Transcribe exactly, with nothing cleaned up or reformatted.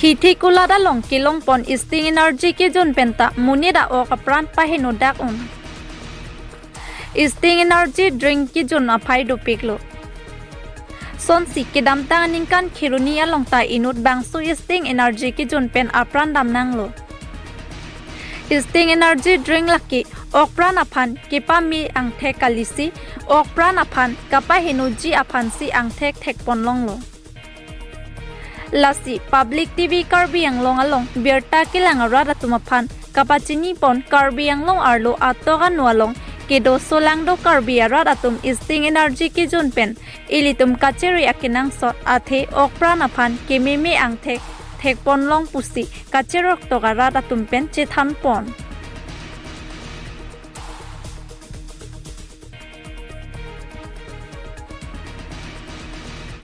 Tithikulat along kelong pon Sting Energy kejun pen ta monit a-ok apran paheno dak un. Sting Energy drink kejun aphai dopiklo. Sonsi kedamtang aningkan kheroni along ta inut bangso Sting Energy kejun pen apran damnanglo. Sting Energy drink lake okpran aphan kepame angthek kalisi, okpran aphan kapahenoji aphansi angthek thekponlonglo. Lasi Public T V Karbi Anglong along birta kelang arat atum aphan kapachini pon Karbi Anglong arlo atok anu along kedo solangdo Karbi arat atum Sting Energy kejun pen ilitum kachere akenangsot athe okpran aphan kememe angthek thekponlong pusi kacheroktok arat atum pen chethan pon.